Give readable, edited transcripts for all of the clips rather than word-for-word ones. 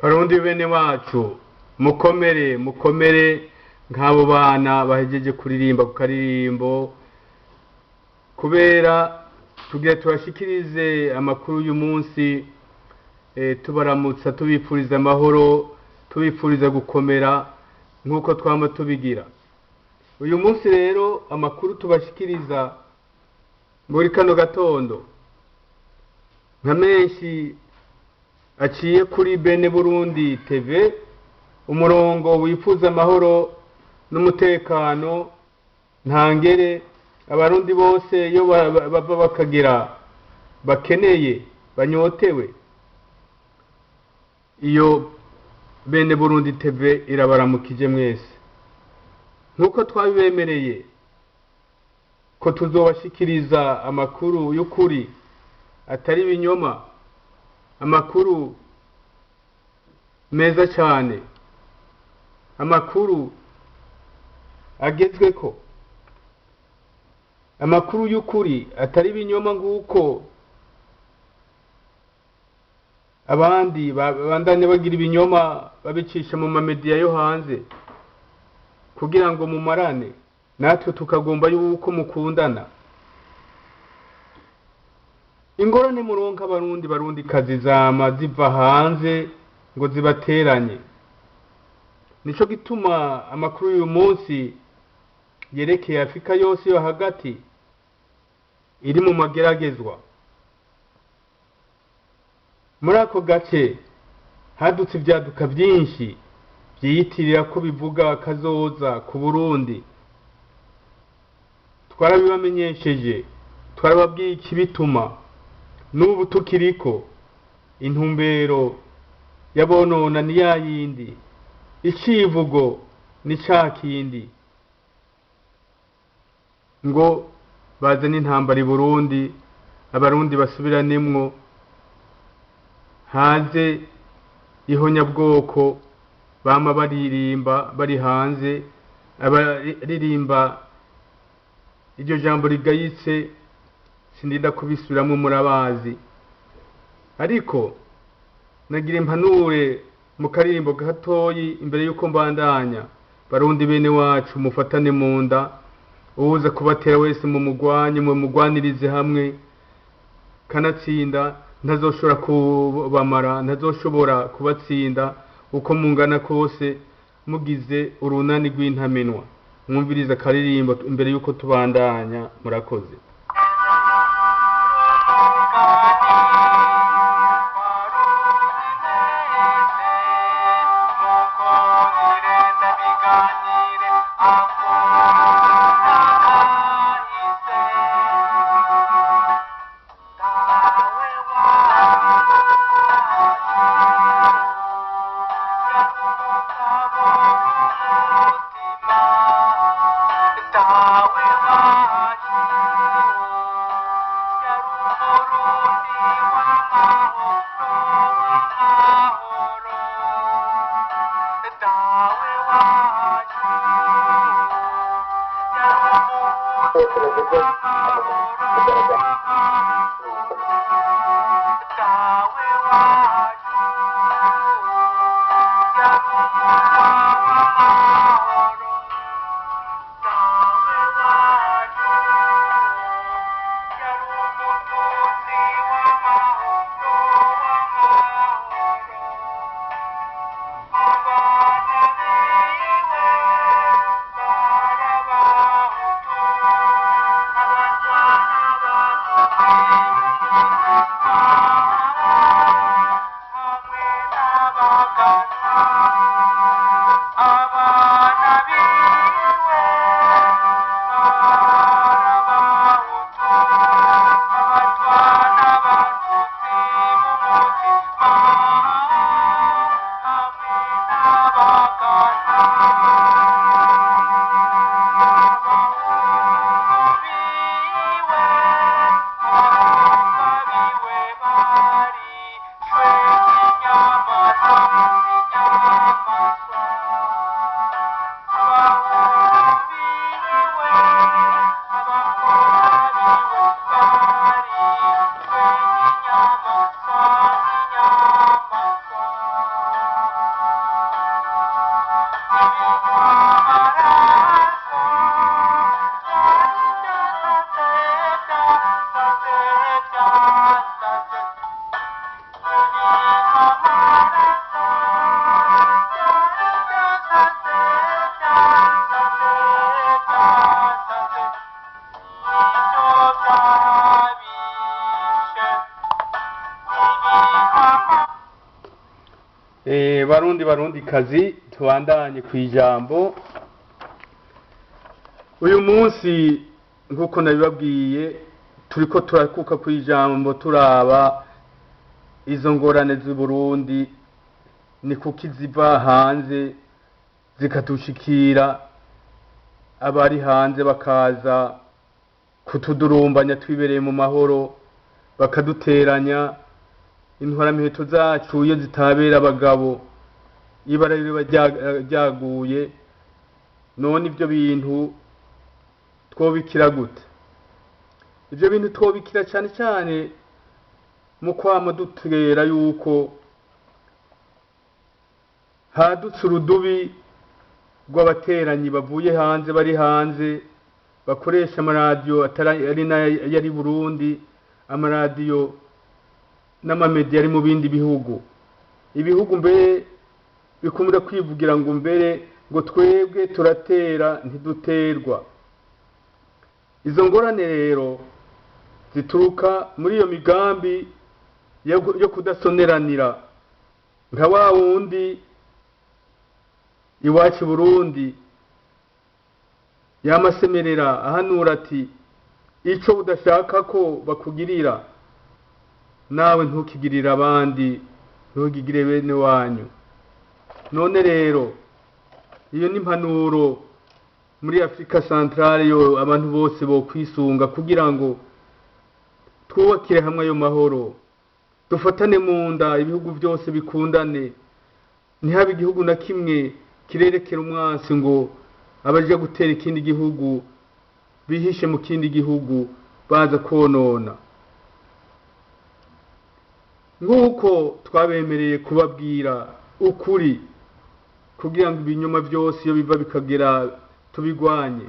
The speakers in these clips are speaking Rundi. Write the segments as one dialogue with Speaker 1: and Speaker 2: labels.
Speaker 1: Barundi bene wacu, mukomere mukomere nk'abo bana bahejeje kuririmba ku karirimbo, kubera tugira tubashikirize amakuru y'umunsi, tubaramutsa, tubipfuriza amahoro, tubipfuriza gukomera nk'uko twama tubigira. Uyu munsi rero amakuru tubashikiriza muri kano gatondo nka menshi aciye kuri Bene Burundi TV, umurongo wifuza amahoro n'umutekano ntangere abarundi bose iyo bava bakagira bakeneye banyotewe. Iyo Bene Burundi TV irabaramukije mwese nk'uko twabibemereye ko tuzobashikiriza amakuru y'ukuri atari ibinyoma, amakuru meza cyane, amakuru agezweko, amakuru y'ukuri atari ibinyoma nguko abandi babandanya bagira ibinyoma babicisha mu mamediya yo hanze kugira ngo mumarane, natwe tukagomba yuko mukundana. Ingorane muronka abarundi barundi kazi zama ziva hanze ngo zibateranye. Nico gituma amakuru y'uyu munsi yerekeye Afrika yose yo hagati iri mu mageragezwa. Muri ako gace hadutse ibyaduka byinshi byiyitirira ko bivuga kazoza ku Burundi. Twarabibamenyesheje, twarababwiye ikibituma, n'ubu tukiriko. Intumbero y'abonona ni ya yindi, icivugo ni ca kindi, ngo bazane intambara i Burundi, abarundi basubiranемwo, haze ihonyabwoko bama baririmba bari hanze, abaririmba iryo jambo rigayitse sindinda kubisubiramwo murabazi. Ariko nagira impanure mu karirimbo gatoyi imbere yuko mbandanya. Barundi bene wacu, mufatane mu nda, uwuza kubatera wese mumugwanye, mumugwanirize hamwe, kanatsinda ntazoshobora kubamara, ntazoshobora kubatsinda uko mungana kose, mugize urunani rw'intamenwa. Mwumvirize akaririmbo imbere yuko tubandanya. Murakoze. Barundi barundi kazi, tubandanye ku ijambo. Uyu munsi nk'uko nabibabwiye, turiko turakuka ku ijambo, turaba izo ngorane z'u Burundi ni kuki ziva hanze zikatushikira, abari hanze bakaza kutudurumbanya twibereye mu mahoro, bakaduteranya. Intwaramiheto zacu iyo zitabera abagabo, ibara riba ryaguye. None ibyo bintu twobikira gute? Ibyo bintu twobikira cyane cyane mu kwama dutera yuko hadutse urudubi rw'abateranyi bavuye hanze, bari hanze, bakoresha amaradiyo atari ari n'ayari Burundi, amaradiyo n'amamediya ari mu bindi bihugu. Ibihugu mbere bikunda kwivugira ngo mbere ngo twebwe turatera ntiduterwa. Izo ngorane rero zituruka muri iyo migambi yo kudasoneranira, nka wa wundi iwacu i Burundi yamasemerera ahanura ati: "Ico udashaka ko bakugirira nawe ntukigirire abandi, ntukigire bene wanyu." None rero iyo ni impanuro muri Afrika Centrale yo abantu bose bo kwisunga kugira ngo twubakire hamwe ayo mahoro, dufatane mu nda, ibihugu byose bikundane, ntihabe igihugu na kimwe kirerekera umwansi ngo abaja gutera ikindi gihugu bihishe mu kindi gihugu baza konona. Nk'uko twabemereye kubabwira ukuri kugira ngo ibinyoma byose iyo biva bikagera tubigwanye,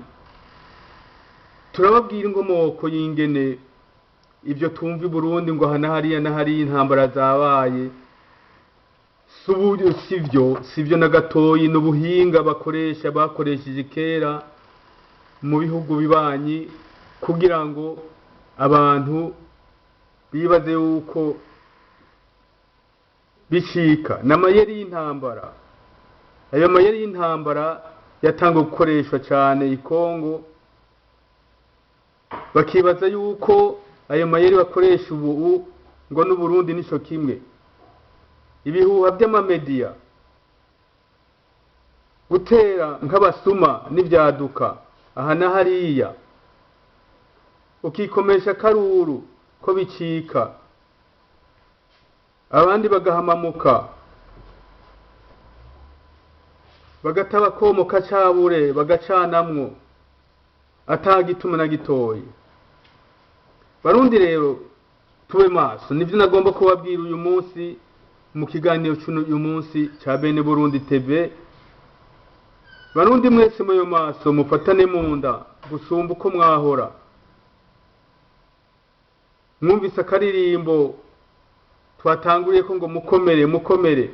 Speaker 1: turababwira inkomoko y'ingene ibyo tumva i Burundi ngo aha na hariya na hariya intambara zabaye. Sivyo, sivyo na gatoyi. N'ubuhinga bakoresha, bakoresheje kera mu bihugu bibanyi kugira ngo abantu bibaze yuko bicika. N'amayeri y'intambara. Ayo mayeri y'intambara yatangwa gukoreshwa cyane i Kongo, bakibaza yuko ayo mayeri bakoresha ubu ngo n'Uburundi nico kimwe. Ibihuha by'amamediya, gutera nk'abasuma n'ibyaduka aha na hariya, ukikomesha akaruru ko bicika, abandi bagahamamuka, bagata bakomoka cabure, bagacanamwo atagituma na gitoyi. Barundi rero, tube maso. Nivyo nagomba kubabwira uyu munsi mu kiganiro cy'uyu munsi ca Bene Burundi TV. Barundi mwese, muyo maso, mufatane mu nda gusumba uko mwahora. Mwumvise akaririmbo twatanguriye ko ngo mukomere, mukomere.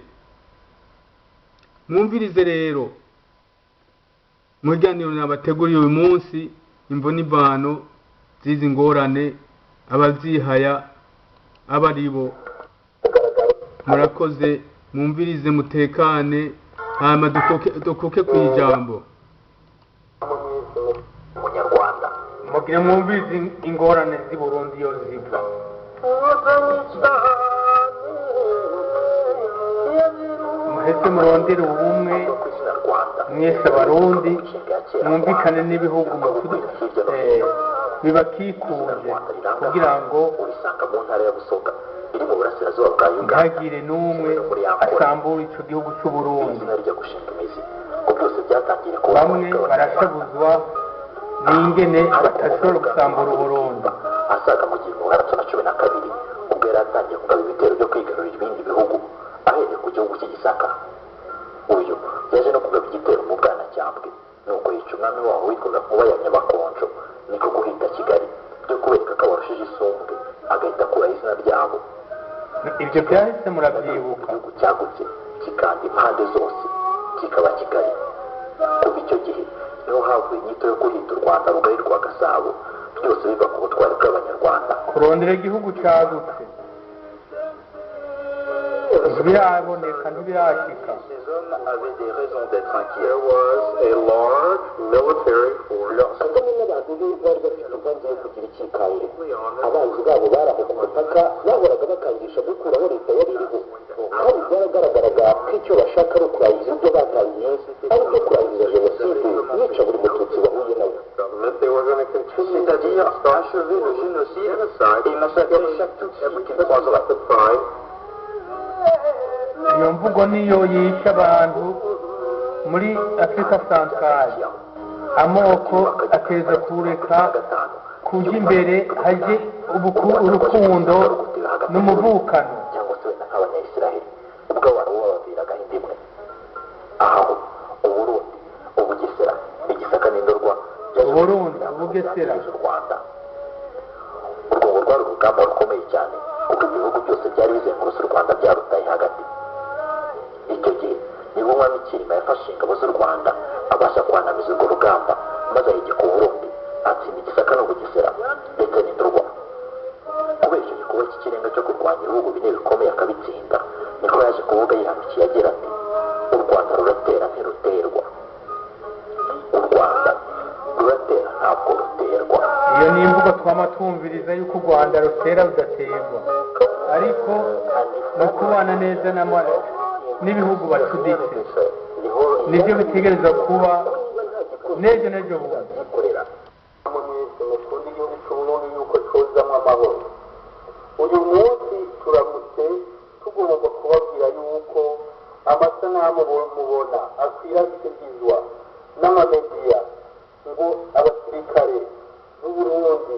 Speaker 1: Mwumvirize rero mu biganiro nabateguriye uyu munsi imvo n'imvano z'izi ngorane, abavyihaya aba ari bo. Murakoze, mwumvirize mutekane, hama dukuke ku ijambo.
Speaker 2: Munyarwanda.
Speaker 1: Mugire mwumvirize ingorane z'i Burundi iyo ziva. Muheze murondere ubumwe
Speaker 2: ku izina Rwanda
Speaker 1: mwese Abarundi,
Speaker 2: inshinga ya kera
Speaker 1: mwumvikane n'ibihugu
Speaker 2: hirya no hino
Speaker 1: bibakikuje kugira ngo
Speaker 2: urisanga mu ntara ya Busoga iri mu burasirazuba bwa Uganda.
Speaker 1: Ntihagire n'umwe asambura ico gihugu c'Uburundi.
Speaker 2: Izina rijya gushinga imizi ngo byose byatangiriye kuba
Speaker 1: Bamwe barashabuzwa n'ingene badashobora gusambura Uburundi.
Speaker 2: Asaga mu 1912, ubwo yari atangiye kugaba ibitero byo kwigarurira ibindi bihugu ahereye ku gihugu cy'Igisaka. Uyu yaje no kugaba igitero mu Bwanacyambwe, nuko yica umwami waho witwaga Nkuba ya Nyabakonjo, niko guhita Kigali byo kubereka ko abarushije isumbwe, agahita akuraho izina ryabo.
Speaker 1: Ibyo byahise murabyibuka.
Speaker 2: Igihugu cyagutse kikanda impande zose, kikaba Kigali. Kuva icyo gihe niho havuye inyito yo guhita u Rwanda rugari rwa Gasabo, byose biva ku butwari bw'Abanyarwanda.
Speaker 1: Kurondera igihugu cagutse. Ntibiraboneka, ntibirashika.
Speaker 2: Ces hommes avaient des raisons d'être inquiets.
Speaker 3: There was a large military force
Speaker 2: Kagame n'abantu be bari bafite umugambi wo kugira icyikange. Abanzi babo bari aho ku mupaka bahoraga bakangisha gukuraho leta yari iriho, kandi byaragaragaraga ko icyo bashaka ari ukurangiza ibyo batangiye, ari byo kurangiza jenoside bica buri Mututsi bahuye nawe.
Speaker 3: government. They were going to continue
Speaker 2: C'est-à-dire achever le génocide et massacrer chaque Tutsi qu'ils croiseraient.
Speaker 3: the crime.
Speaker 1: Iyo mvugo niyo yishe abantu muri Afurika Santarari. Amoko ateza kureka kujya imbere, hajye urukundo n'umuvukano.
Speaker 2: Cyangwa se wenda nk'Abanyayisiraheli ubwo abantu bababwiraga indimwe aho Uburundi, Ubugesera, Igisaka n'Indorwa byaje
Speaker 1: Uburundi,
Speaker 2: kugira ngo
Speaker 1: Ubugesera.
Speaker 2: byangirize u Rwanda. Urwo ngo rwari urugamba rukomeye cyane, kuko ibihugu byose byari bizengurutse u Rwanda byarutaye hagati. Icyo gihe nibwo Umwami Cyilima yafashe ingabo z'u Rwanda, abasha kwanamiza urwo rugamba, maze ahigika Uburundi, atsinda Igisaka n'Ubugesera ndetse n'Indorwa. Kubera icyo gikorwa cy'ikirenga cyo kurwanya ibihugu bine bikomeye akabitsinda, niko yaje kuvuga yihanukiye agira ati: "U Rwanda ruratera ntiruterwa, u Rwanda ruratera ntabwo ruterwa."
Speaker 1: Iyo ni imvugo twama twumviriza yuko u Rwanda rutera rudaterwa, ariko mu kubana neza n'ibihugu bacuditse nibyo bitegereza kuba n'ejo n'ejo bundi.
Speaker 2: Yikorera.
Speaker 3: Mwese mukunda igihugu cy'Uburundi yuko cyozamwo amahoro. Uyu munsi turamutse tugomba kubabwira yuko amasanamu mubona akwirakwizwa n'amamediya ngo abasirikare b'Uburundi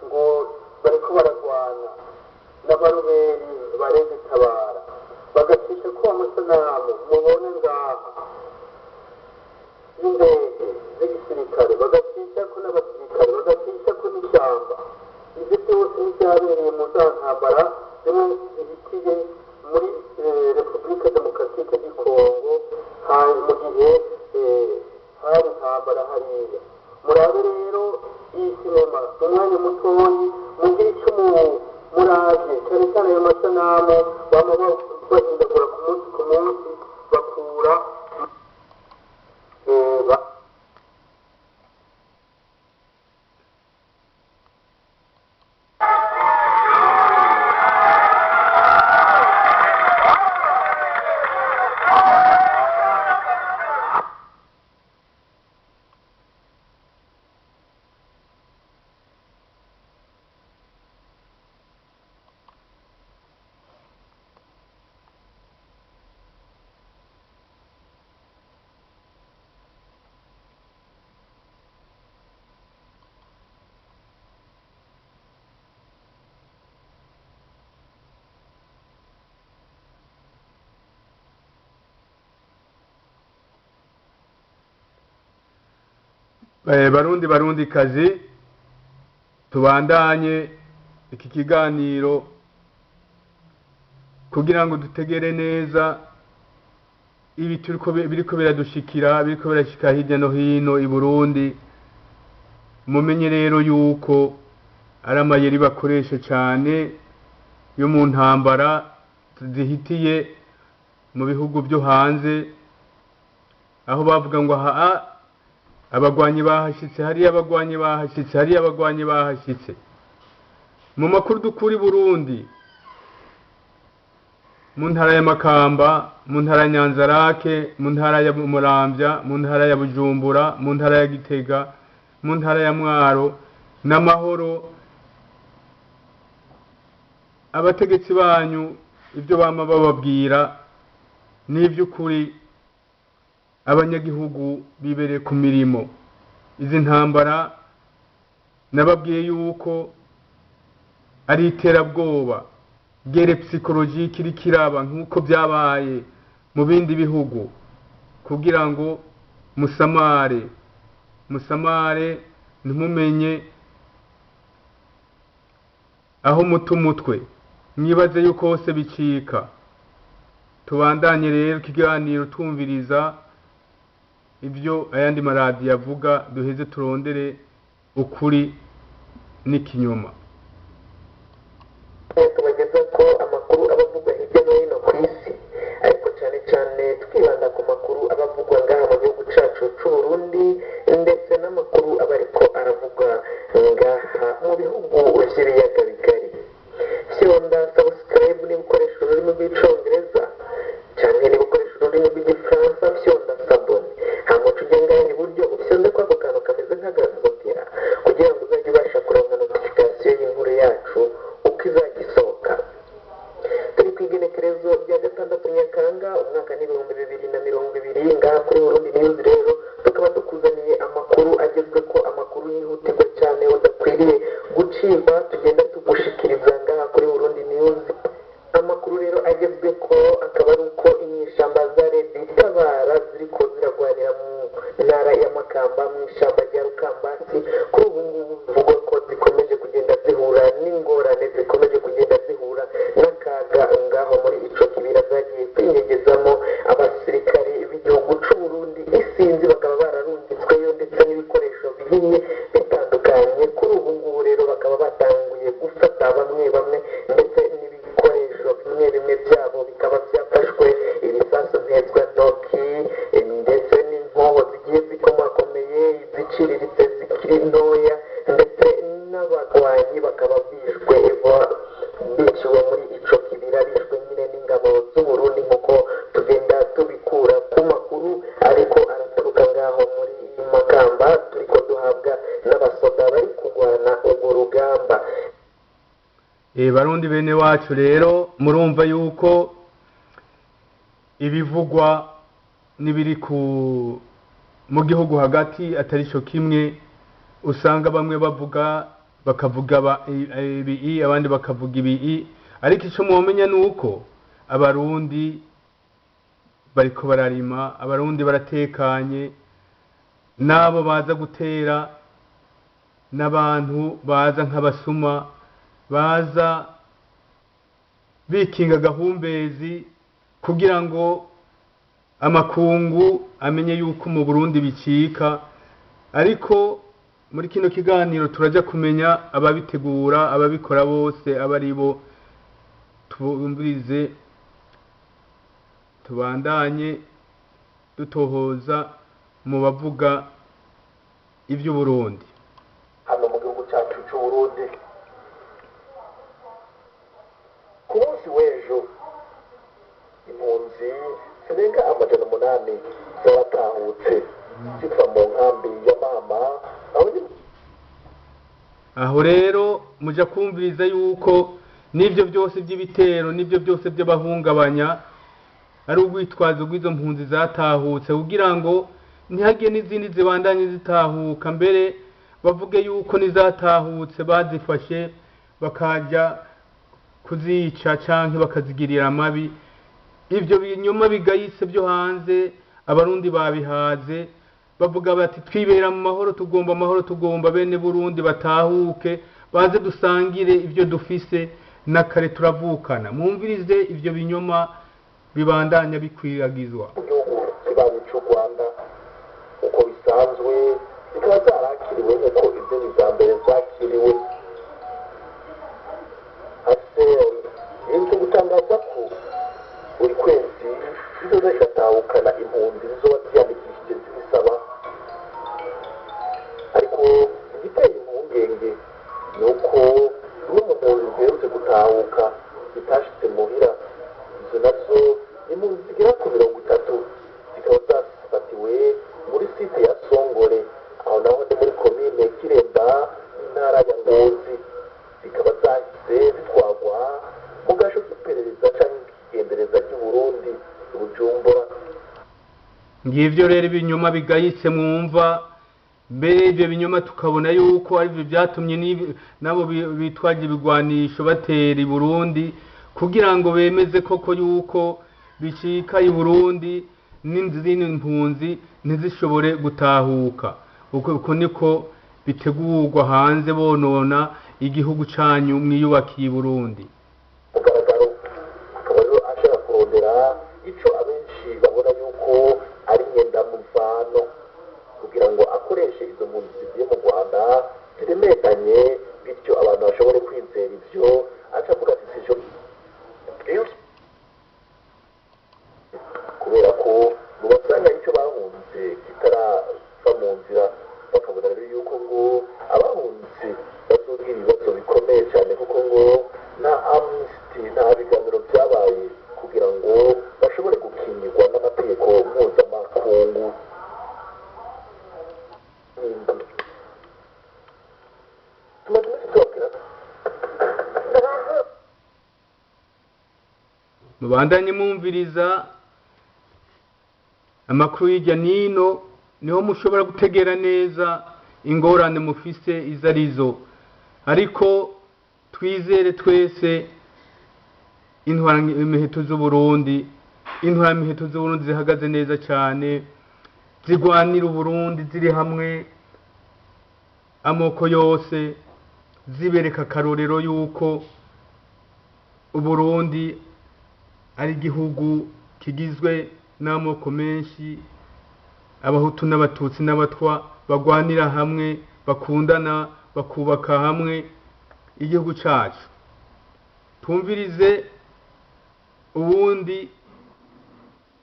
Speaker 3: ngo bariko baragwana n'abaroberi barezitabara, bagacisha ko amasanamu mubona ngaha y'indege z'igisirikare, bagacisha ko n'abasirikare, bagacisha ko n'ishyamba. Ibyo byose n'ibyabereye mu za ntambara zimwe zihitiye muri Repubulika Demokaratike du Congo mu gihe hari intambara hariya. Murabe rero iyi sinema umwanya mutoyi, mugire icyo muravye, cyane cyane ayo masanamu bama bahindagura ku munsi ku munsi bakura
Speaker 1: Barundi, Barundi kazi, tubandanye iki kiganiro kugira ngo dutegere neza ibi turiko biriko biradushikira, biriko birashika hirya no hino i Burundi. Mumenye rero yuko ari amayeri bakoresha cyane yo mu ntambara zihitiye mu bihugu byo hanze, aho bavuga ngo aha abagwanyi bahashitse, hariya abagwanyi bahashitse, hariya abagwanyi bahashitse. Mu makuru dukura i Burundi, mu ntara ya Makamba, mu ntara ya Nyanzarake, mu ntara ya Muramvya, mu ntara ya Bujumbura, mu ntara ya Gitega, mu ntara ya Mwaro n'amahoro. Abategetsi banyu ibyo bama bababwira n'iby'ukuri, abanyagihugu bibereye ku mirimo. Izi ntambara nababwiye yuko ari iterabwoba, guerre psychologique iriko iraba nk'uko byabaye mu bindi bihugu, kugira ngo musamare, musamare, ntimumenye aho muta umutwe, mwibaze yuko hose bicika. Tubandanye rero ikiganiro twumviriza ibyo ayandi maradiyo avuga, duheze turondere ukuri n'ikinyoma.
Speaker 4: Tubageza ko amakuru aba avugwa hirya no hino ku isi. ururimi rw'Icongereza, canke niba ukoresha ururimi rw'Igifaransa, fyonda s'abonner, hama uca ujya ngaha iburyo, ufyonde kwako kantu kameze nk'akazogera, kugira ngo uzajye ubasha kuronka notification y'inkuru yacu uko izajya isohoka. Turi ku igenekerezo rya 6 Nyakanga, umwaka ni 2020. Ngaha kuri Burundi News rero tukaba tukuzaniye amakuru agezweko, amakuru yihutirwa cyane udakwiriye gucikwa, tugenda tugushikiriza ngaha kuri Burundi News. Amakuru rero agezweko akaba ari uko inyeshamba za Red Tabara ziriko ziragwanira mu ntara ya Makamba, mu ishyamba rya Rukambasi, kuri ubu ngubu bivugwa ko zikomeje kugenda zihura n'ingorane, zikomeje kugenda zihura n'akaga ngaho muri ico kibira zagiye kwinyegezamo. Abasirikare b'igihugu c'u Burundi isinzi bakaba bararungitsweyo, ndetse n'ibikoresho bigiye bitandukanye. Kuri ubu ngubu rero bakaba batanguye gufata bamwe bamwe, ndetse n'ibikoresho bimwe bimwe byabo bikaba byafashwe, ibisasu ntezwantoki ndetse n'inkoho zigiye zikomakomeye, iziciriritse, zikiri ntoya, ndetse n'abagwanyi bakaba bishwe, biciwe muri ico kibira, bishwe nyine n'ingabo z'Uburundi, nk'uko tugenda tubikura ku makuru ariko araturuka ngaho muri Makamba, turiko duhabwa n'abasoda bari kurwana urwo rugamba.
Speaker 1: Barundi bene wacu rero, murumva yuko ibivugwa n'ibiri ku mu gihugu hagati atari cyo kimwe. Usanga bamwe bavuga, bakavuga ibi, abandi bakavuga ibi, ariko icyo mwomenya ni uko Abarundi bariko bararima, Abarundi baratekanye. N'abo baza gutera n'abantu baza nk'abasuma, baza bikinga agahumbezi kugira ngo amakungu amenye yuko mu Burundi bicika. Ariko muri kino kiganiro turajya kumenya ababitegura, ababikora bose aba ari bo. Tubumvirize, tubandanye dutohoza mu bavuga iby'Uburundi.
Speaker 2: Hano mu gihugu cyacu cy'Uburundi, ku munsi w'ejo, impunzi zirenga 800 zaratahutse ziva mu nkambi ya Mama, aho ni
Speaker 1: Aho rero muja kumviriza yuko n'ibyo byose by'ibitero, n'ibyo byose by'abahungabanya, ari urwitwazo rw'izo mpunzi zatahutse, kugira ngo ntihagire n'izindi zibandanye zitahuka, mbere bavuge yuko n'izatahutse bazifashe bakajya kuzica canke bakazigirira amabi. Ibyo binyoma bigayitse byo hanze, Abarundi babihaze. Bavuga bati: "Twibera mu mahoro, tugomba amahoro, tugomba bene Burundi batahuke, baze dusangire ibyo dufise, na kare turavukana." Mwumvirize ibyo binyoma bibandanya bikwiragizwa.
Speaker 2: Mu gihugu kibanyi cy'u Rwanda, uko bisanzwe, zikaba zarakiriwe nk'uko izindi za mbere zakiriwe. HCR iherutse gutangaza ko buri kwezi zizoza zigatahukana impunzi zizoba ziyandikishije zibisaba. Ariko igiteye impungenge ni uko zimwe mu mpunzi ziherutse gutahuka zitashitse muhira. Izo nazo ni impunzi zigera ku 30, zikaba zafatiwe muri site ya Songore, aho naho ni muri komine Kiremba, intara ya Ngozi, zikaba zahise zitwagwa mu gasho k'iperereza canke k'igendereza ry'Uburundi i Bujumbura.
Speaker 1: Ngivyo rero ibinyoma bigayitse mwumva. Mbere ibyo binyoma tukabona yuko aribyo byatumye nabo bitwaje ibigwanisho batera i Burundi, kugira ngo bemeze koko yuko bicika i Burundi, n'izindi mpunzi ntizishobore gutahuka. Uko niko bitegurwa hanze, bonona igihugu canyu mwiyubakiye i Burundi.
Speaker 2: Mugaragaro akaba rero ashaka kurondera ico abenshi babona yuko ari nyendamuvano, kugira ngo akoreshe izo mpunzi zigiye mu Rwanda ziremekanye, bityo abantu bashobore kwizera ivyo aca avuga ati sijo, kubera ko mu basanga icyo bahunze kitarava mu nzira. Bakabona rero yuko ngo abahunze bazogira ibibazo bikomeye cyane, kuko ngo nta amnesty, nta biganiro byabaye.
Speaker 1: Mubandanye mwumviriza amakuru y'irya nino, niho mushobora gutegera neza ingorane mufise izo arizo. Ariko twizere twese intwaramiheto z'Uburundi, intwaramiheto z'Uburundi zihagaze neza cyane, zigwanira Uburundi ziri hamwe amoko yose, zibereka akarorero yuko Uburundi ari igihugu kigizwe n'amoko menshi, Abahutu n'Abatutsi n'Abatwa bagwanira hamwe, bakundana, bakubaka hamwe igihugu cacu. Twumvirize uwundi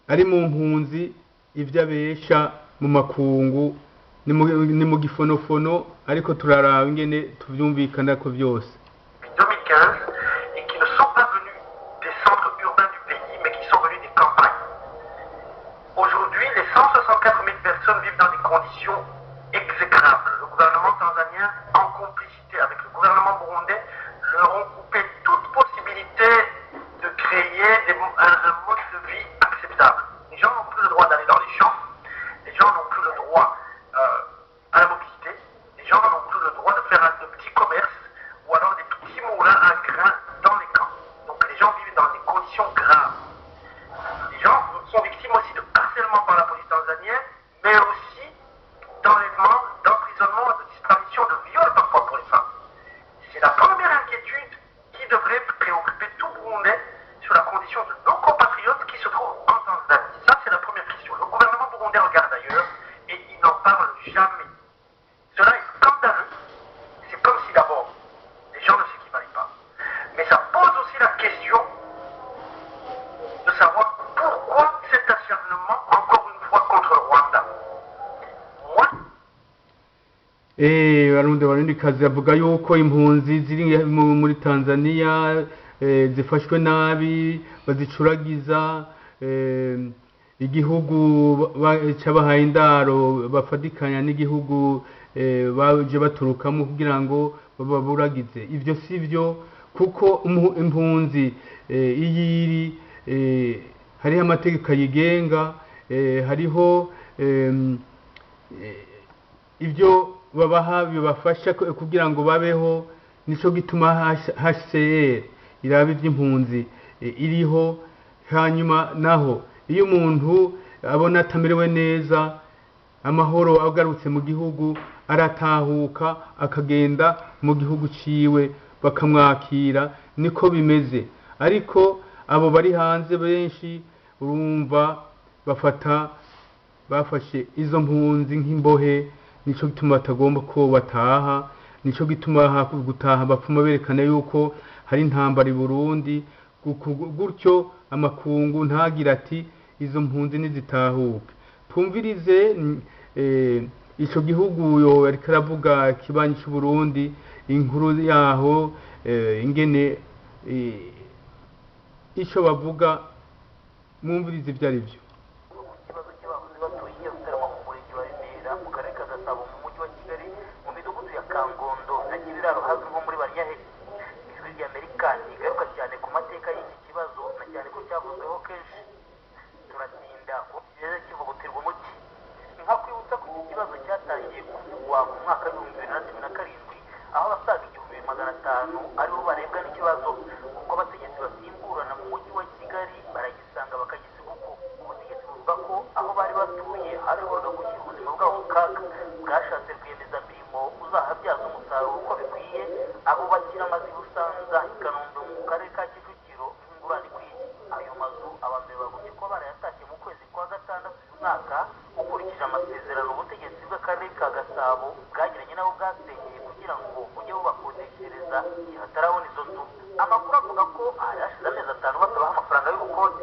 Speaker 1: ari mu mpunzi ivyo abesha mu makungu, ni mu gifonofono, ariko turaraba ingene tuvyumvikanako vyose.
Speaker 5: 2015 et qui ne sont pas venus des centres urbains du pays, mais qui sont venus des campagnes. Aujourd'hui, les 164 000 personnes vivent dans des conditions exécrables. Le gouvernement tanzanien, en complicité avec le gouvernement burundais, leur ont coupé toute possibilité de créer un mode de vie acceptable. Les gens n'ont plus le droit d'aller dans les champs, les gens n'ont plus le droit à la mobilité, les gens n'ont plus le droit de faire de petits commerces ou alors des petits moulins à grains dans les camps. Donc les gens vivent dans des conditions graves. Les gens sont victimes aussi de harcèlement par la police tanzanienne, mais aussi d'enlèvement, d'emprisonnement, de disparition, de viol parfois pour les femmes. C'est la première inquiétude qui devrait préoccuper tout Burundais sur la condition de nos compatriotes qui se trouvent en Tanzanie. Ça, c'est la première question. Le gouvernement burundais regarde ailleurs et il n'en parle jamais. Cela est scandaleux. C'est comme si d'abord, les gens ne s'équivalaient pas. Mais ça pose aussi la question de savoir pourquoi cet acharnement, encore une fois, contre le Rwanda. Moi,
Speaker 1: Barundi Barundikazi, avuga yuko impunzi ziri muri Tanzania zifashwe nabi, bazicuragiza, igihugu cabahaye indaro bafadikanya n'igihugu baje baturukamo kugira ngo bababuragize. Ivyo si vyo, kuko impunzi iyo iri hariho amategeko ayigenga, hariho ibyo babaha bibafasha kugira ngo babeho. Nico gituma HCR iraba iby'impunzi iriho. Hanyuma naho iyo umuntu abona atamerewe neza, amahoro agarutse mu gihugu, aratahuka akagenda mu gihugu ciwe bakamwakira, niko bimeze. Ariko abo bari hanze benshi urumva bafata bafashe izo mpunzi nk'imbohe, nico gituma batagomba ko bataha, nico gituma gutaha bapfuma berekana yuko hari intambara i Burundi, gutyo amakungu ntagira ati izo mpunzi nizitahuke. Twumvirize ico gihugu yo ariko aravuga, kibanyi c'u Burundi, inkuru yaho ingene ico bavuga, mwumvirize ivyo ari vyo.
Speaker 2: Ikibazo cy'abahoze batuye i Nyarutarama mu murenge wa Remera mu karere ka Gasabo mu mujyi wa Kigali, mu midugudu ya Kangondo na Kibiraro hazwi nko muri Banyahe. Ijwi ry'Amerika ntigaruka cyane ku mateka y'iki kibazo, na cyane ko cyavuzweho kenshi. Turatinda kuko kigeze kivugutirwa umuti. Nkakwibutsa ko iki kibazo cyatangiye kuvugwa mu mwaka w'2017, aho abasaga 1500 aribo barebwa n'ikibazo. Uko abategetsi basimburana mu mujyi wa Kigali baragisanga bakagisiga uko. Ubutegetsi buvuga ko aho bari batuye hashoboraga gushyira ubuzima bwabo mu kaga, bwashatse rwiyemezamirimo uzahabyaza umusaruro uko bikwiye, abubakira amazu i Busanza, i Kanombe mu karere ka Kicukiro nk'ingurane ikwiye. Ayo mazu abambere bagumye kuba barayatashye mu kwezi kwa gatandatu uyu mwaka, ukurikije amasezerano ubutegetsi bw'akarere ka Gasabo bwagiranye nabo bwasenyeye kugira ngo bujye bubakodeshereza igihe hatarabona izo nzu. Amakuru avuga ko hari hashize amezi 5 batabaha amafaranga y'ubukode.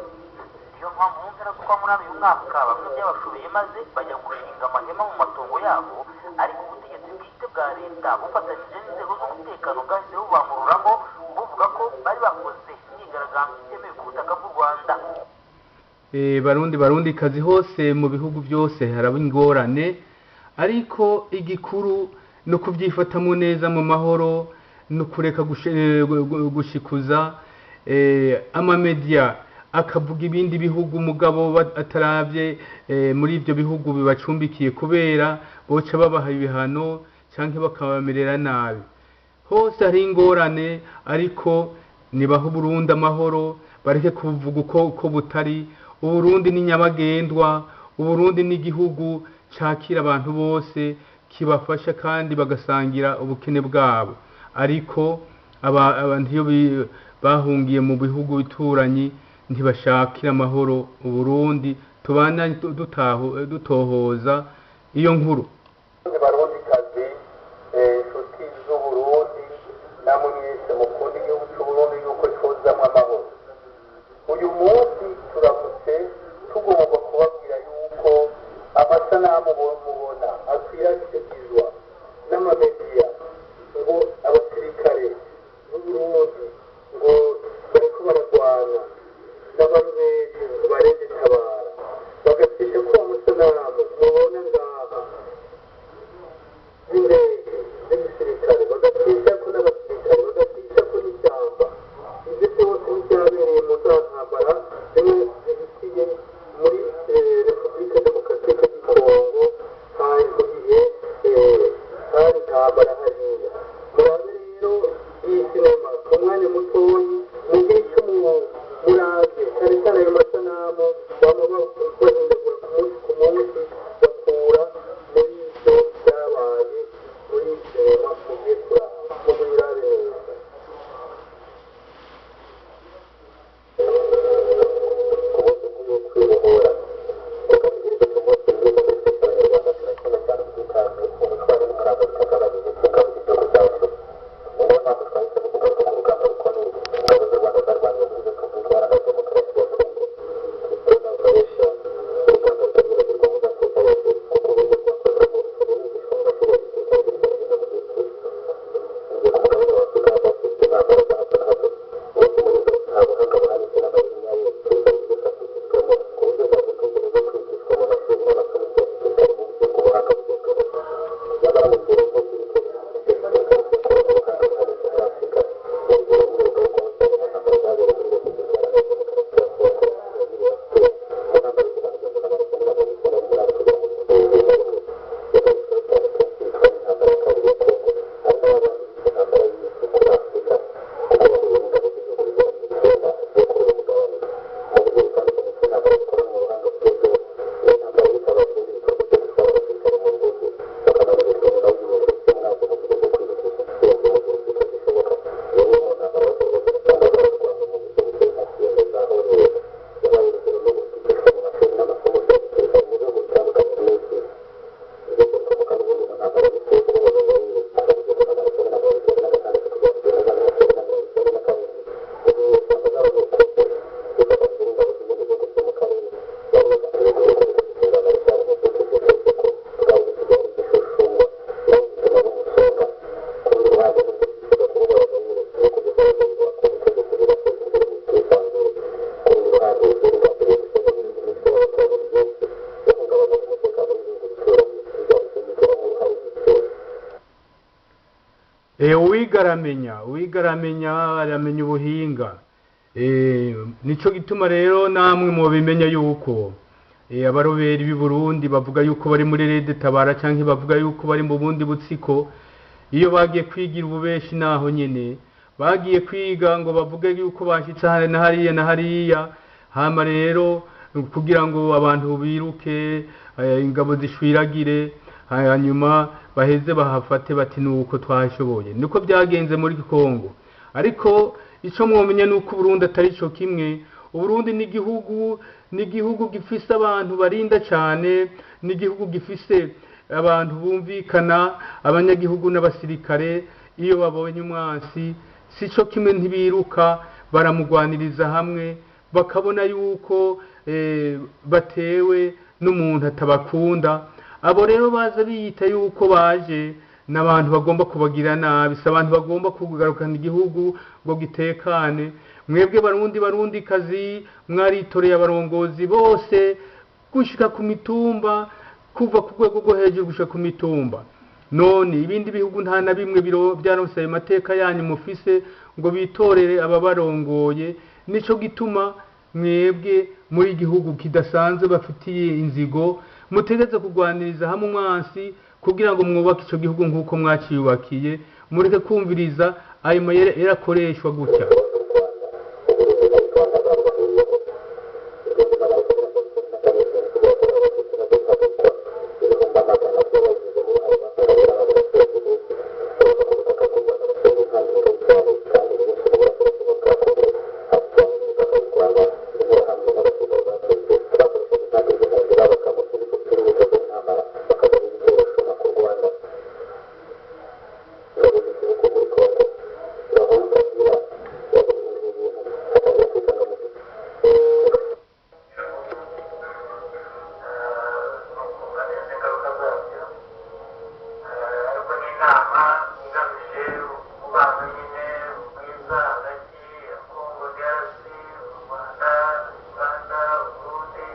Speaker 2: Niyo mpamvu mu mpera z'ukwa munani uyu mwaka bamwe byabashobeye maze bajya gushinga amahema mu matongo yabo, ariko ubutegetsi bwite bwa leta bufatanyije n'inzego z'umutekano bwahise bubamururamo, buvuga ko bari bakoze imyigaragambyo itemewe ku butaka bw'u Rwanda.
Speaker 1: Barundi Barundi kazi, hose mu bihugu byose haraba ingorane, ariko igikuru no kubyifatamo neza mu mahoro no kureka gushikuza amamedia. Akavuga ibindi bihugu, mugabo ataravye muri ivyo bihugu bibacumbikiye, kubera boca babaha ibihano canke bakabamerera nabi. Hose hari ingorane, ariko nibaha Uburundi amahoro, bareke kuvuga uko butari. Uburundi ni nyabagendwa, Uburundi ni igihugu cakira abantu bose, kibafasha kandi bagasangira ubukene bwabo. Ariko abantu iyo bahungiye mu bihugu bituranyi ntibashakira amahoro Uburundi. Tubandanye dutohoza iyo nkuru.
Speaker 3: Barundikazi, inshuti z'Uburundi, namwe mwese mukunda igihugu c'Uburundi yuko cozamwo amahoro, uyu munsi turamutse tugomba kubabwira yuko amasanamu mubona akwirakwizwa n'amamediya ngo abasirikare b'Uburundi ngo bariko baragwana n'abaruberi ngo bareze tabara, bagacisha ko amasanamu mubona ngaha z'indege z'igisirikare, bagacisha ko n'abasirikare, bagacisha ko n'ishyamba. Ibyo byose n'ibyabereye mu za ntambara zimwe zihitiye muri Repubulika Demokaratike du Kongo. Hari mu gihe hari intambara hariya. Murabe rero iyi sinema mu mwanya mutoyi, mugire icyo muravye, cyane cyane ayo masanamu bama bahindagura ku munsi ku munsi, bakura muri ibyo byabaye muri sinema mugiye kuraba, mubirabe neza.
Speaker 2: Kwibohora ukategereza ku munsi mwiza. Ndetse Abanyarwanda turakunda cyane ubwitange, ubutwari n'umurava bitagabanije by'ingabo z'igihugu cyacu. Ni nayo mpamvu twahisemo kugaruka ku rugamba rukomeye ingabo z'u Rwanda zarwaniye muri Repubulika Iharanira Demokarasi ya Kongo. Christine Malaysia, urugamba rutazibagirwa mu mateka yose, kuko uburyo rwakozwemo burigisha mu mashuri ya gisirikare hirya no hino mu isi. Igihe ku mugabane wa Afurika hadafite intambara za hato na hato, nyinshi muri zo nta buhanga buhanitse n'amayeri nyayo zari zifashishijwemo ku buryo zagutegereza zo kwigishwa mu mashuri n'amasomo ya gisirikare mu buryo bw'ubuhanga bugezweho. Nyamara mu gihe nk'iki gukora ubuhanga buhanitse muri Afurika, urugero nk'urwo rwose mu ntambara zabereye muri Repubulika Iharanira Demokarasi ya Kongo, mu ntambara y'igihumbi 1998 kugera mu 2001, yagarutsweho cyane kenshi yitwa intambara ya kabiri ya Kongo, hari n'abandi bita intambara y'isi kuri Afurika, kuko bahuye n'ingabo z'ibihugu bigera mu 9 zo kuri uwo mugabane mu buryo butandukanye bw'intambara zikorana ubuhanga bugezweho. Iyo ntambara yitabajwe n'ibikorwa byo gutwara abasirikare mu ndege, bakanoherezwa nyuma y'igihe by'umwaka mu buryo bwo kwihutisha iterambere mu gihe zishoboka. Iyo niyo mu ntambara basangaga barwana mu buryo buteye nka filime za Hollywood. Yabaye urugero n'ubu rwigishwa mu mashuri n'amasomo bya gisirikare mu bihugu bitandukanye by'isi. Ibyo bikomoka n'ubundi mu ntambara ziteye ubwoba Zaire kuva mu 1996 kugera mu 1997, igihe inyeshyamba z'Abanyekongo zifatanyije n'ingabo z'ibindi bihugu byo mu karere bari bagambiriye guhagarika gutunganya Marshal Mobutu Sese Seko bwari busigaye ari igishushuwa nawe gituma bumusonga. Ku rundi ruhande, nubwo byifuza kubohora Zaire no kugeza Abazaire ku butegetsi bibateza imbere mu bwisanzure, ku rundi ruhande byari bigambiriye gusenya imitwe y'abaturage benshi yahungabanyaga umutekano w'ibihugu bituranyi, ibyahise bigiramo uruhare mu cyose.
Speaker 1: Uwiga aramenya, uwiga aramenya, aramenya ubuhinga. Nico gituma rero namwe mubimenya yuko abaroberi b'i Burundi bavuga yuko bari muri Rede Tabara canke bavuga yuko bari mu bundi butsiko, iyo bagiye kwigira ububeshi naho nyene bagiye kwiga ngo bavuge yuko bashitse hariya na hariya na hariya, hama rero kugira ngo abantu biruke, ingabo zishwiragire, hanyuma baheze bahafate bati nuko twashoboye. Niko byagenze muri Kongo. Ariko ico mwomenya nuko Burundi atari co kimwe. Uburundi ni igihugu, ni igihugu gifise abantu barinda cane, ni igihugu gifise abantu bumvikana, abanyagihugu n'abasirikare. Iyo babonye umwansi si co kimwe, ntibiruka, baramugwaniriza hamwe, bakabona yuko batewe n'umuntu atabakunda. Abo rero baza biyita yuko baje n'abantu bagomba kubagira nabi, si abantu bagomba kugarukana igihugu ngo gitekane. Mwebwe Barundi, Barundi kazi, mwaritoreye abarongozi bose gushika ku mitumba, kuva ku rwego rwo hejuru gushika ku mitumba. None ibindi bihugu nta na bimwe biro byaronse ayo mateka yanyu mufise ngo bitorere ababarongoye. Nico gituma Mwebwe muri igihugu kidasanzwe bafitiye inzigo, mutegereze kurwaniriza hamwe umwansi kugira ngo mwubake ico gihugu nk'uko mwaciyubakiye. Mureke kumviriza ayo mayeri yarakoreshwa gutya.
Speaker 5: Nukumva neza ingaruka zabyo. Ariko ni inama igamije umubano nyine mwiza hagati ya Congo DRC, u Rwanda, Uganda, Uburundi,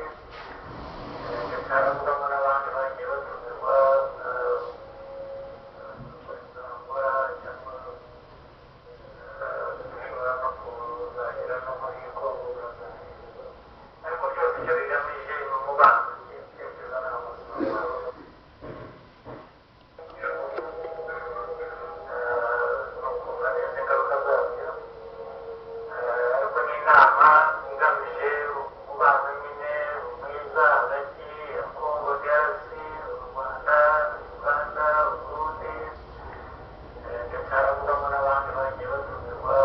Speaker 5: ndetse haravugamo n'abandi bagiye batumirwa, muri za Angola cyangwa dushobora no kuzagera no muri Congo Brazzaville. Ariko byose icyo bigamije ni umubano, icyerekezo ni amahoro. Nukumva neza ingaruka zabyo. Ariko ni inama igamije umubano nyine mwiza hagati ya Congo DRC, u Rwanda, Uganda, Uburundi, ndetse haravugamo n'abandi bagiye batumirwa,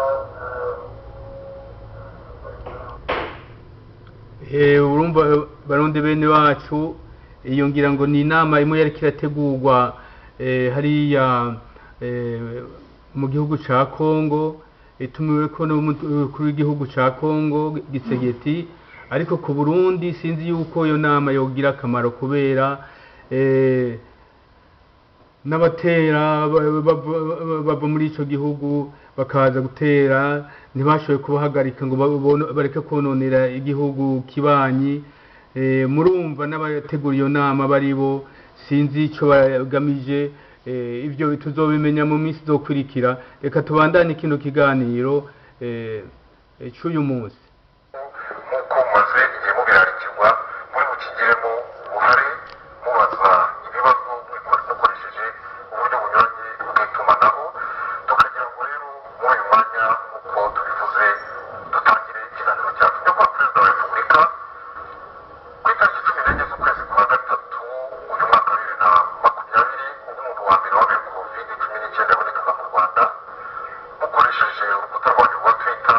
Speaker 5: muri
Speaker 1: Urumva Barundi bene bacu, iyo ngira ngo ni inama imwe yariko irategurwa hariya mu gihugu ca Congo, itumiweko n'umukuru w'igihugu ca Congo Gisegeti. Ariko ku Burundi sinzi yuko iyo nama yogira akamaro, kubera n'abatera bava muri ico gihugu bakaza gutera ntibashoboye kubahagarika ngo bareke kononera igihugu kibanyi. Murumva n'abategura iyo nama baribo, sinzi ico bagamije. Ibyo tuzobimenya mu minsi izokurikira. Reka tubandanye kino kiganiro c'uyu munsi.
Speaker 6: Nk'uko mumaze igihe mubirarikirwa, muri bukigiremo uruhare mubaza ibibazo mukoresheje uburyo bunyuranye bw'itumanaho. Tukagira ngo rero muri uyu mwanya, nk'uko tubivuze, dutangire ikiganiro cyacu. Nyakubahwa Perezida wa Repubulika, ku itariki 14 z'ukwezi kwa gatatu uyu mwaka wa 2020, ubwo umuntu wa mbere wanduye COVID-19 yabonekaga mu Rwanda, mukoresheje urukuta rwanyu rwa Twitter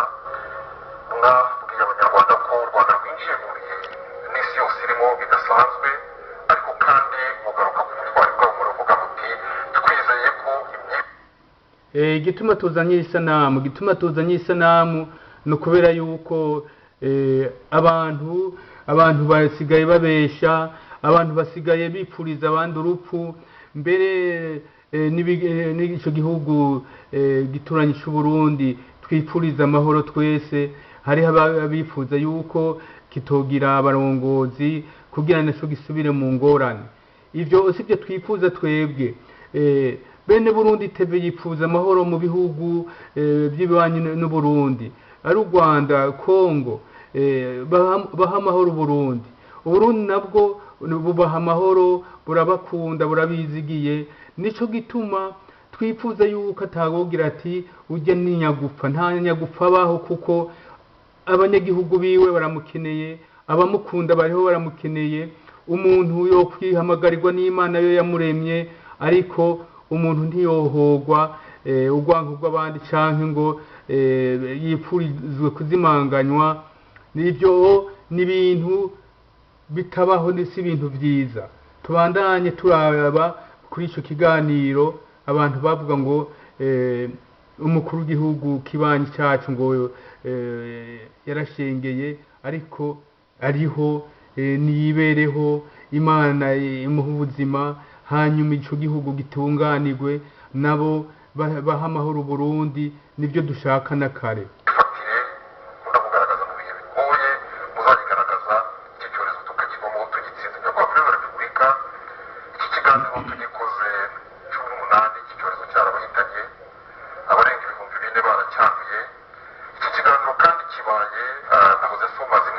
Speaker 6: mwabwiye Abanyarwanda ko u Rwanda rwinjiye mu bihe n'isi yose irimo bidasanzwe, ariko kandi mugaruka ku butwari bwabo, muravuga muti twizeye ko imyi
Speaker 1: Igituma tuzanye isanamu, igituma tuzanye isanamu ni ukubera yuko abantu basigaye babesha, abantu basigaye bipfuriza abandi urupfu. Mbere n'ico gihugu gituranyi c'u Burundi twipfuriza amahoro twese, hariho abifuza yuko kitogira abarongozi kugira naco gisubire mu ngorane. Ivyo sivyo twifuza twebwe. Bene Burundi TV yifuza amahoro mu bihugu by'ibibanyi n'u Burundi, ari u Rwanda, Congo, baha amahoro Burundi. Uburundi nabwo bubaha amahoro, burabakunda, burabizigiye. Nico gituma twifuza yuko atawogira ati ujya ni nyagupfa. Nta nyagupfa abaho, kuko abanyagihugu biwe baramukeneye, abamukunda bariho baramukeneye. Umuntu yo kwihamagarirwa n'Imana yo yamuremye, ariko umuntu ntiyohogwa urwanko rw'abandi canke ngo yipfurizwe kuzimanganywa. Nivyo ni ibintu bitabaho, ni si ibintu vyiza. Tubandanye turaba kuri ico kiganiro abantu bavuga ngo umukuru w'igihugu kibanyi cacu ngo yarashengeye, ariko ariho, niyibereho, Imana imuha ubuzima, hanyuma ico gihugu gitunganirwe, nabo baha amahoro Burundi. Nivyo dushaka na kare.
Speaker 6: Ifatire mukunda kugaragaza mu bihe bigoye muzayigaragaza, iki cyorezo tukakivamo tugitsinze. Nyakubahwa Perezida wa Repubulika, iki kiganiro tugikoze 18 iki cyorezo cyarabahitanye, abarenga 4000 baracyanduye. Iki kiganiro kandi kibaye nahoze nsoma zimwe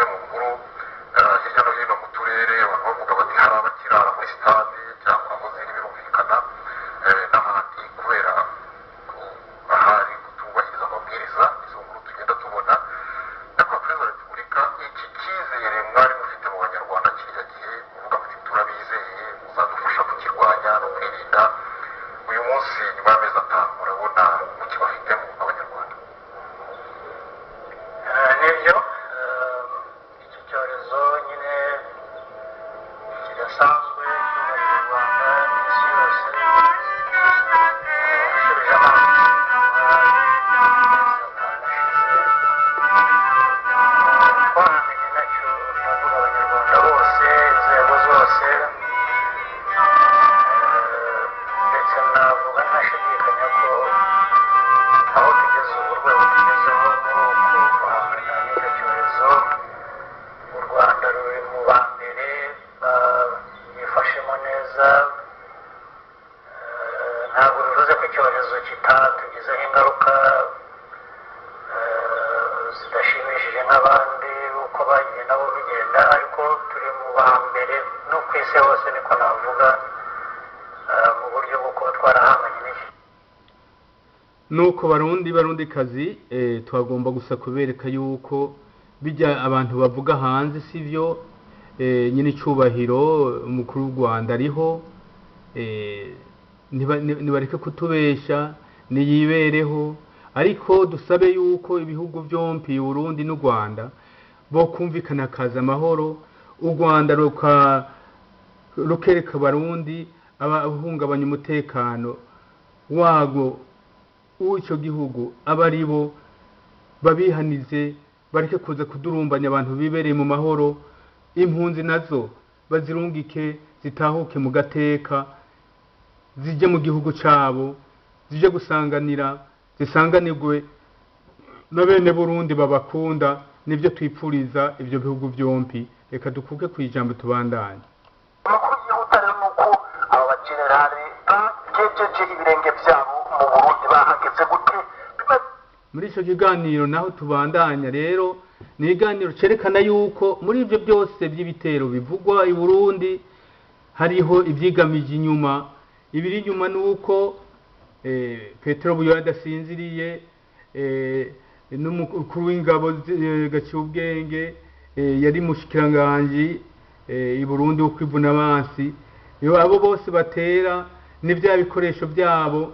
Speaker 7: nabo bigenda, ariko turi mu ba mbere no ku isi hose, niko navuga, mu buryo bwo kuba twarahanganye n'iki.
Speaker 1: Nuko Barundi, Barundi kazi, twagomba gusa kubereka yuko bijya abantu bavuga hanze sivyo. Nyine icubahiro umukuru w'u Rwanda ariho, nibareke kutubesha, niyibereho. Ariko dusabe yuko ibihugu byompi, Burundi n'u Rwanda, bo kumvikana akaza amahoro. U Rwanda rukereka Abarundi abahungabanya umutekano wago w'icyo gihugu aba ari bo babihanize, bareke kuza kudurumbanya abantu bibereye mu mahoro. Impunzi nazo bazirungike zitahuke mu gateka, zijye mu gihugu cyabo, zijye gusanganira, zisanganirwe na bene Burundi babakunda. Nibyo twipfuriza ibyo bihugu byombi. Reka dukuke ku ijambo, tubandanye.
Speaker 5: Amakuru yihuta rero ni uko aba bagenerali bagejeje ibirenge byabo mu Burundi. Bahageze gute?
Speaker 1: Muri icyo kiganiro naho tubandanya rero, ni ikiganiro cyerekana yuko muri ibyo byose by'ibitero bivugwa i Burundi hariho ibyigamije inyuma. Ibiri inyuma ni uko Petero Buyoya adasinziriye, n'umukuru w'ingabo Gaciyubwenge, yari mushikiranganji i Burundi wo kwivuna abansi. Iyo abo bose batera ni bya bikoresho byabo,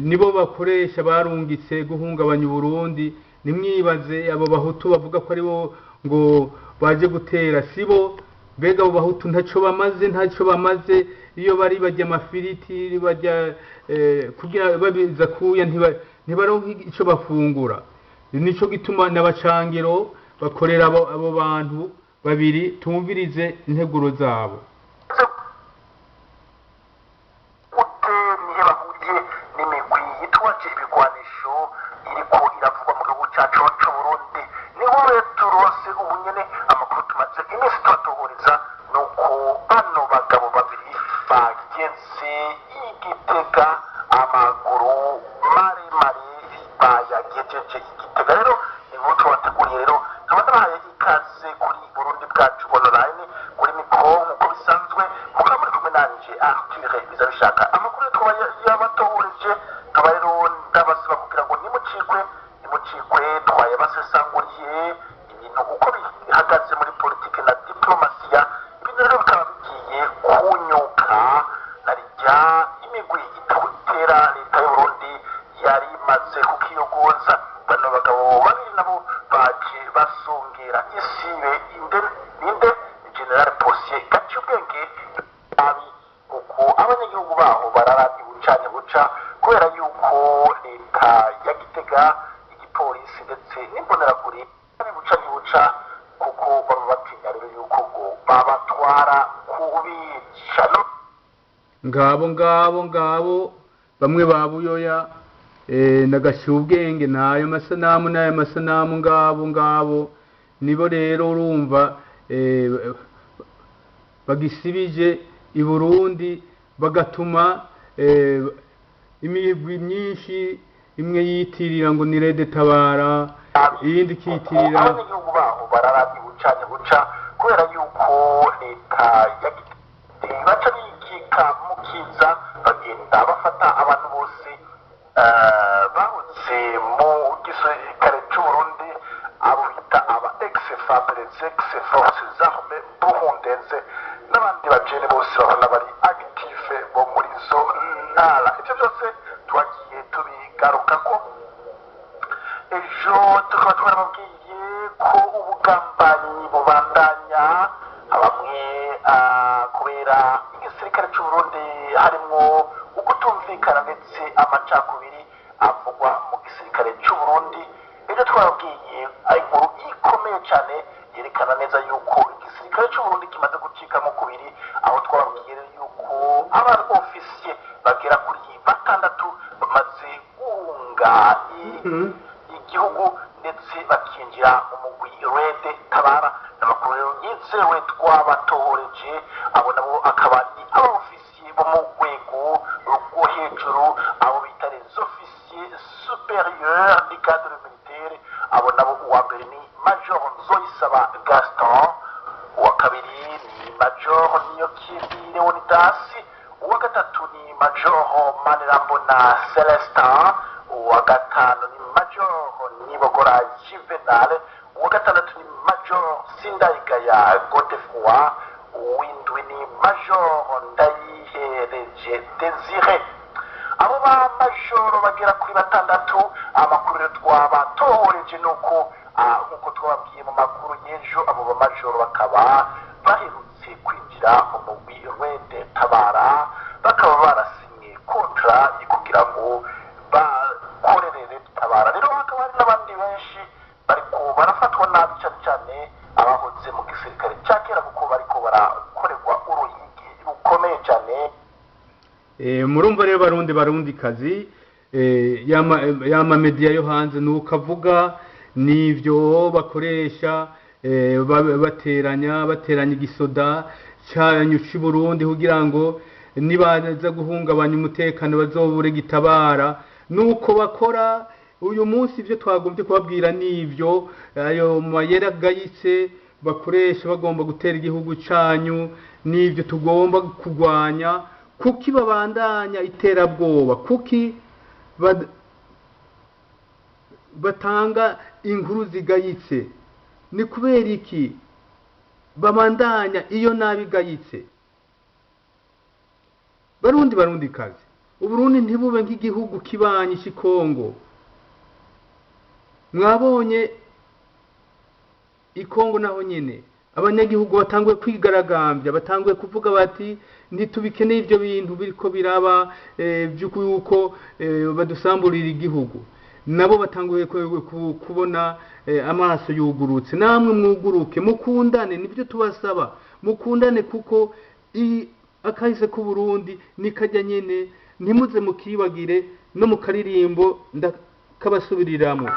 Speaker 1: nibo bakoresha barungitse guhungabanya Uburundi. Nimwibaze abo Bahutu bavuga ko aribo ngo baje gutera, sibo. Mbega abo Bahutu ntacyo bamaze, ntacyo bamaze. Iyo bari bajya amafiriti, bajya kugira babiza kuya, ntibaronka icyo bafungura. Nico gituma n'abacangiro bakorera abo bantu babiri. Tumvirize integuro zabo.
Speaker 5: Gute? Nihe bahuriye n'imigwi yitwaje ibigwanisho iriko iravugwa mu gihugu cyacu c'Uburundi? Niho rero turonse ubu nyene amakuru tumaze iminsi tubatohoreza, ni uko bano bagabo babiri bagenze Igitega amaguru maremare, bayagejeje Igitega. Rero ni inkuru tubateguriye. Rero nkaba ndabahaye ikaze kuri Burundi Bwacu Online. Kuri mikoro nk'uko bisanzwe mukaba muri kumwe nanje Arthur Bizabishaka. Amakuru tukaba yabatohoreje, nkaba rero ndabasaba kugira ngo nimucikwe, nimucikwe. Twayabasesanguriye ibintu uko bihagaze muri politike na diplomasiya. Ibintu rero bikaba bigiye kunyuka na rijya imigwi itera leta y'Uburundi yari imaze kukiyogoza. Bano bagabo babiri nabo baje basongera isibe inde ninde? Ni General Posier Gaciyubwenge nabi, kuko abanyagihugu baho barara ibucanye buca, kubera yuko leta ya Gitega, igipolisi ndetse n'imbonerakure buca ntibuca, kuko baba batinya rero yuko ngo babatwara kubica no
Speaker 1: Ngabo, ngabo, ngabo bamwe ba Buyoya na Gaciyubwenge n'ayo masanamu, n'ayo masanamu, ngabo, ngabo nibo rero. Urumva bagisibije i Burundi, bagatuma imigwi myinshi, imwe yitirira ngo ni Rede Tabara, iyindi ikiyitirira
Speaker 5: Abanyagihugu baho barara ibucanye buca, kubera yuko leta ya Gitega baca bikika mu kiza, bagenda bafata abantu bose bahoze mu gisirikare c'Uburundi, abo bita aba ex FAB, les ex forces armées burundaises, n'abandi bajene bose babona bari active bo muri izo ntara. Ivyo byose twagiye tubigarukako ejo. Tukaba twarababwiye ko ubugambanyi bubandanya bamwe, kubera igisirikare c'Uburundi harimwo ukutumvikana ndetse amacakubiri avugwa mu gisirikare c'Uburundi. Ejo twarababwiye inkuru ikomeye cyane yerekana neza yuko igisirikare c'Uburundi kimaze gucikamo kubiri, aho twababwiye yuko aba ofisiye bagera kuri batandatu bamaze guhunga igihugu ndetse bakinjira mu mugwi Rede Tabara. N'amakuru rero yizewe twabatohoreje. Abo nabo akaba ari abaofisiye bo mu rwego rwo hejuru, abo bita les officiers supérieurs du cadre militaire. Abo nabo uwa mbere ni Major Nzoyisaba. Niyonsaba Gaston, uwa kabiri ni Major Niyokindi Leonidas, uwa gatatu ni Major Manirambona Celestin, uwa gatanu ni Major Nibogora Juvenal, uwa gatandatu ni Major Sindayigaya Godefroid, uw'indwi ni Major Ndayihereje Desire. Abo ba majoro bagera kuri batandatu, amakuru rero twabatohoreje ni uko nk'uko twababwiye mu makuru y'ejo, abo bamajoro bakaba baherutse kwinjira mu mugwi Rwende Tabara, bakaba barasinye kontra kugira ngo bakorere Tabara. Rero hakaba hari n'abandi benshi bariko barafatwa nabi, cyane cyane abahoze mu gisirikare cya kera, kuko bariko barakorerwa uruhigi rukomeye cyane.
Speaker 1: Murumva rero barundi barundi kazi, yama media yo hanze nuko avuga nivyo bakoresha, bateranya igisoda cyanyu cy'i Burundi kugira ngo nibaza guhungabanya umutekano bazobure gitabara. Nuko bakora uyu munsi. Ibyo twagombye kubabwira nivyo, ayo mayera agayitse bakoresha bagomba gutera igihugu cyanyu, nivyo tugomba kurwanya. Kuki babandanya iterabwoba? Kuki batanga inkuru zigayitse? Ni kubera iki babandanya iyo nabi igayitse? Barundi barundi kazi, Uburundi ntibube nk'igihugu kibanyi cy'i Kongo. Mwabonye i Kongo naho nyene abanyagihugu batanguye kwigaragambya, batanguye kuvuga bati ntitubikeneye ibyo bintu biriko biraba, by'uko badusamburira igihugu. Nabo batanguye kubona, amaso yugurutse. Namwe mwuguruke, mukundane, nibyo tubasaba, mukundane, kuko akahise k'Uburundi nikajya nyene, ntimuze mukibagire. No mu karirimbo ndakabasubiriramwo.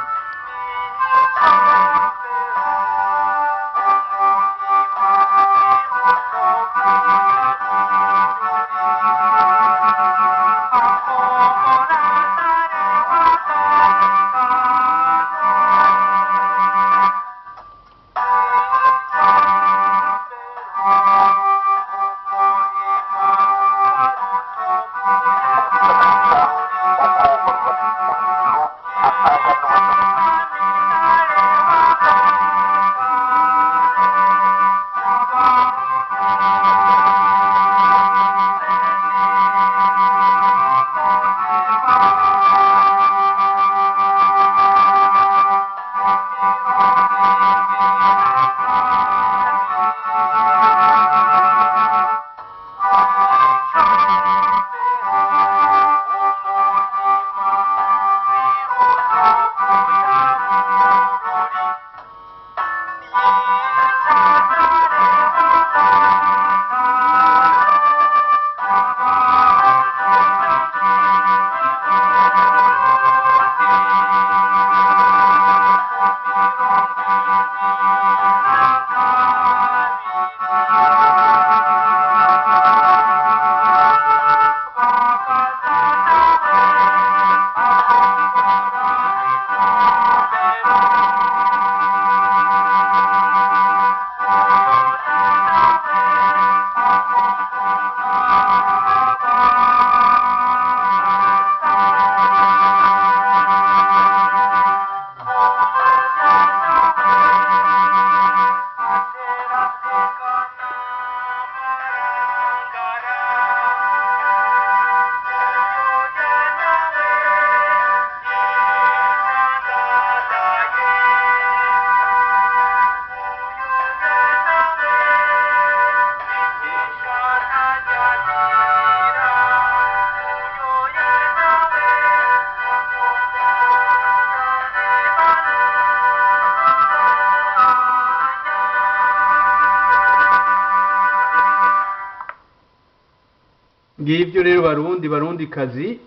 Speaker 1: Ngibyo rero barundi barundi kazi,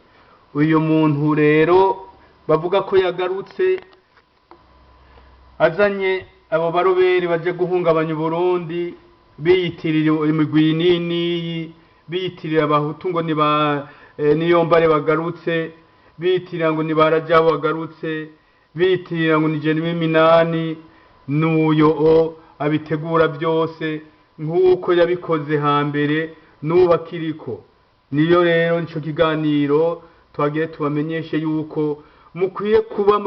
Speaker 1: uyu muntu rero bavuga ko yagarutse azanye abo baroberi baje guhungabanya Uburundi, biyitirira imigwi nini, biyitirira abahutu ngo ni ba Niyombare bagarutse, biyitirira ngo ni ba Rajabo bagarutse, biyitirira ngo ni Jeremy Minani, N'uyo o abitegura byose nk'uko yabikoze hambere n'ubu akiriko. Niyo rero nico kiganiro twagiye tubamenyeshe yuko mukwiye kuba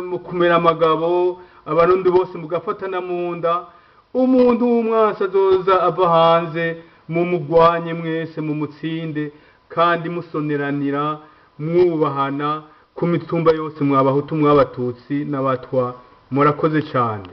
Speaker 1: mu kumera amagabo, Abarundi bose mugafatana mu nda. Umuntu w'umwasi azoza ava hanze, mumugwanye mwese, mumutsinde, kandi musoneranira, mwubahana ku mitumba yose, mwabahutu, mwabatutsi n'abatwa. Murakoze cyane.